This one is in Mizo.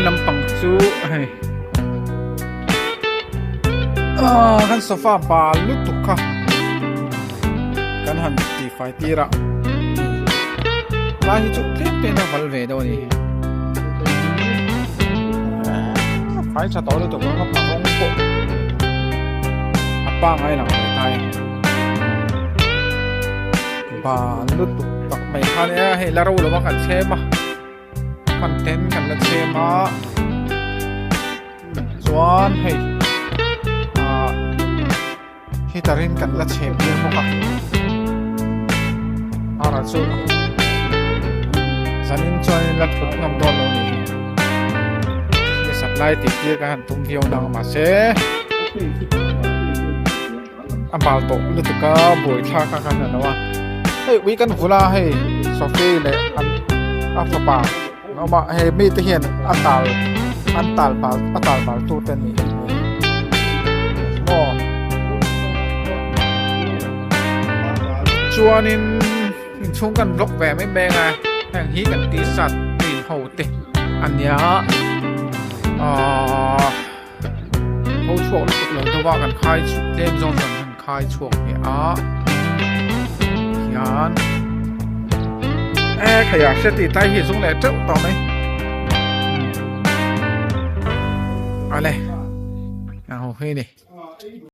lampang chu hei ah kan sofa bal lutuk kha kan han ti fai tir a lai hi chu tlem te in a val ve deuh a ni fai tha tawh lutuk ang a rawng pawh a pangai lang ve ta e. Ban lutuk tak mai kha nia hei la ro lova kan chhem a hman ten kan la chhem a chuan hei ah heater in kan la chhem tir bawk a ara chu zanin chuan la thut ngam dawn lo ni hi supply tih tir kan han tum viau nang mahse. A bal tawh lutuk a buai thlak a khan a lo a hei ui kan vul a hei Sophie leh an a fapa an awm a hei mite hian a tal an tal bal a tal bal tu te an ni maw chuanin inchhung kan block ve mai mai ang a heng hi kan t-shirt print ho te a nia ahh. Ho chhuak lutuk lo deuh a kan khai tlem zawng chuan kan khai chhuak leh a hian e khaia hre tih tlai hi zung leh teuh tawh mai ale ang ho hi ni.